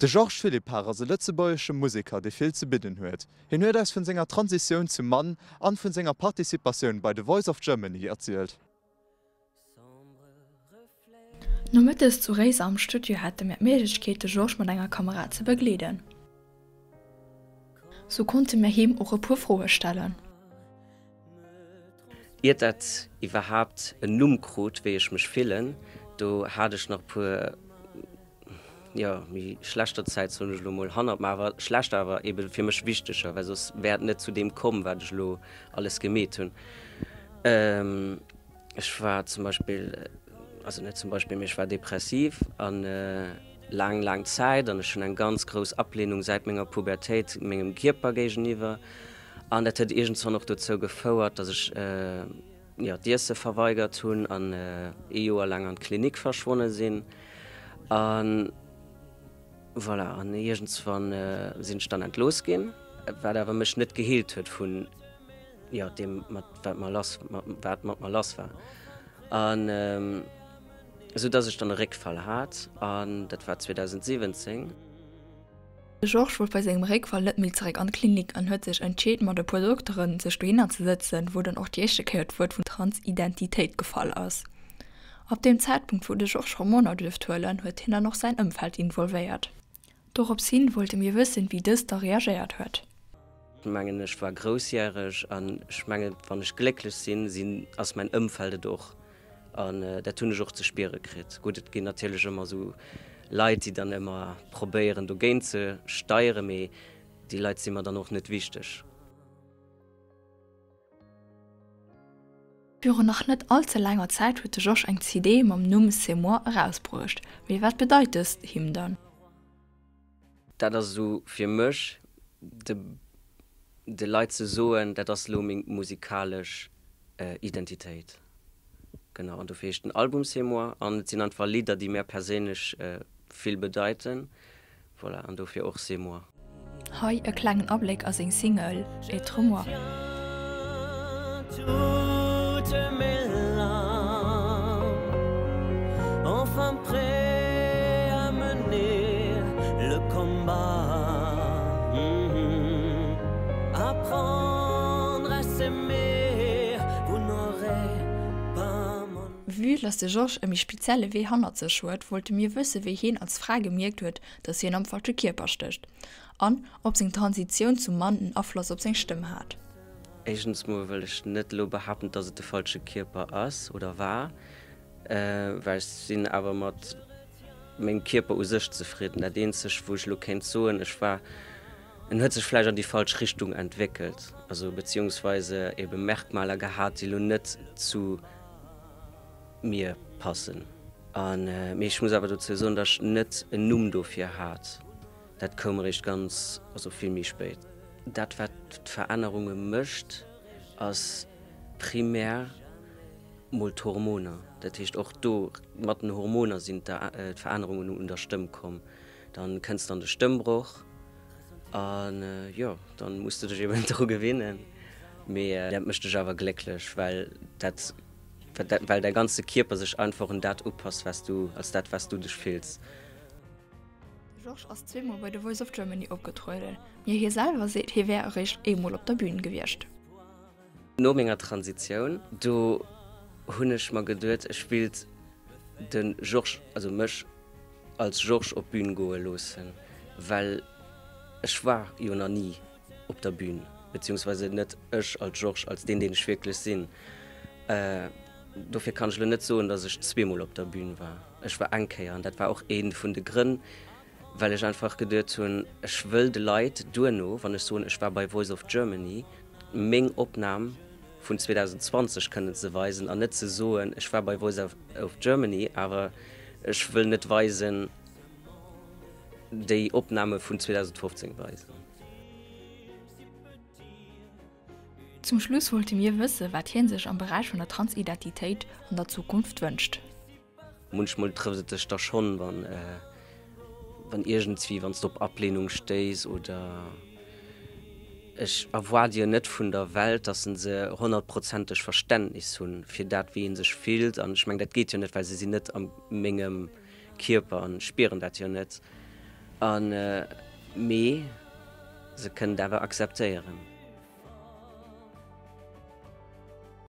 De Georges Philippart ass e lëtzebuergesche Museker, dee vill ze bidden huet. Hien huet eis vun senger Transitioun zum Mann an vun senger Participatioun bei The Voice of Germany erzielt. Nomëttes zu Réiser am Studio hate mir d'Méiglechkeet de Georges mat enger Kamera ze begleeden. Sou konnte mir him och e puer Froe stellen. Iert dat iwwerhaapt en Numm krut, wéi ech mech fillen, do hat ech nach e puer, jo, méi schlechter Zäit, soen ech elo mol, hannert mer, awer schlechter, awer ebe fir mech wichteger, well soss wär et net zu deem komm, wat ech elo alles gemeet hunn. Ech war zum Beispill, also net zum Beispill, mee ech war depressiv an laang, laang Zäit an ech hunn eng ganz grouss Ablehnung säit menger Pubertéit mengem Kierper géigeniwwer. An dat huet iergendswann och dozou gefouert, datt ech, jo, d'Iesse verweigert hunn an ee Joer laang an d'Klinik verschwonne sinn. A voilà, an iergendswann sinn ech dann entlooss ginn, wat awer mech net geheelt huet vun, jo, deem, mat wat mer lass, wat mat mer lass war. An esou datt ech dann e Réckfall hat, an dat war 2017. De Georges wollt bei sengem Réckfall net méi zeréck an d'Klinik an huet sech entscheet mat e puer Dokteren sech dohinner ze sëtzen, wou dann och déi éischte Kéier d'Wuert vun Transidentitéit gefall ass. Ab deem Zäitpunkt wou de Georges Hormoner duerft huelen, huet hien dann och säin Ëmfeld involvéiert. Dorops hin wollte mir wëssen, wéi dëst da reagéiert huet. Ech mengen ech war groussjäreg an ech mengen wann ech glécklech sinn, sinn ass mäin Ëmfeld et och. An dat hunn ech och ze spiere kritt. Gutt, et ginn natierlech ëmmer esou Leit, déi dann ëmmer probéieren dogéint ze steieren, mee déi Leit si mer dann och net wichteg. Virun nach net all ze laanger Zäit huet de Georges eng CD mam Numm C'est moi erausbruecht. Mee wat bedeit dëst him dann? Dat ass esou fir mech, de de Leit ze soen, dat ass elo meng musikalesch Identitéit. Genau, an dofir heescht den Album C'est moi an et sinn einfach Lidder, déi mär perséinlech vill bedeiten. Voilà, an dofir och C'est moi. Hei e klengen Abléck a seng Single Être moi. Vue dass de Georges e méi spezielle Wee hannert sech huet, wollte mir wësse wéi hien als Fra gemierkt huet, dass hien am falsche Kierper stécht. An ob seng Transitioun zum Mann en Afloss op seng Stëmm hat. Éischtens mol wëll ech net elo behaapten, dass et de falsche Kierper ass oder war, well ech sinn awer mat mengem Kierper u sech zefridden. Dat eenzeg wou ech elo kéint soen, ech war, en huet sech vläicht an déi falsch Richtung entwéckelt, also beziehungsweise ebe Merkmaler gehat, déi elo net zu mir passen. An, mee ech muss awer dozou soen, dass ech net en Numm dofir hat. Dat koum eréischt ganz, also vill méi spéit. Dat wat d'Verännerunge mécht, ass primär mol d'Hormoner. Dat heescht och do mat den Hormoner sinn d'Verännerungen un der Stëmm komm. Dann kënns dann de Stëmmbroch an jo, dann muss de dech eben dru gewinnen. Mee dat mécht dech awer glécklech, well dat, well däi ganze Kierper sech einfach un dat upasst, wat s du, als dat wat s du dech fills. De Georges ass zweemol bei The Voice of Germany opgetrueden, mee hie selwer seet, hie wär eréischt eemol op der Bün gewiescht. No menger Transitioun, do hunn ech mer geduet, ech willt de Georges, also mech als Georges op d'Bün goe loossen, well ech war jo nach ni op der Bühn, beziehungsweise net ech als Georges, als deen, deen ech wierklech sinn. Dofir kann ech elo net soen, datt ech zweemol op der Bühn war. Ech war eng Kéier an dat war och ee vun de Grënn, well ech einfach geduet hunn, ech wëll de Leit duerno, wann ech soen, ech war bei Voice of Germany, meng Opnam vun 2020 kënnen ze weisen an net ze soen, ech war bei Voice of Germany, awer ech wëll net weisen, déi Opname vun 2015 weisen. Zum Schluss wollte mir wësse wat hien sech am Beräich vun der Transidentitéit an der Zukunft wënscht. Munchmol trëfft et dech da schonn, wann wann iergendswéi, wann s de op Ablehnung stéiss oder ech erwaart jo net vun der Welt, dass se honnertprozenteg Verständnis hunn fir dat wéi ee sech fillt an ech mengen dat geet jo net, well se sinn net a mengem Kierper an spieren dat jo net. An mee se kënnen et awer akzeptéieren.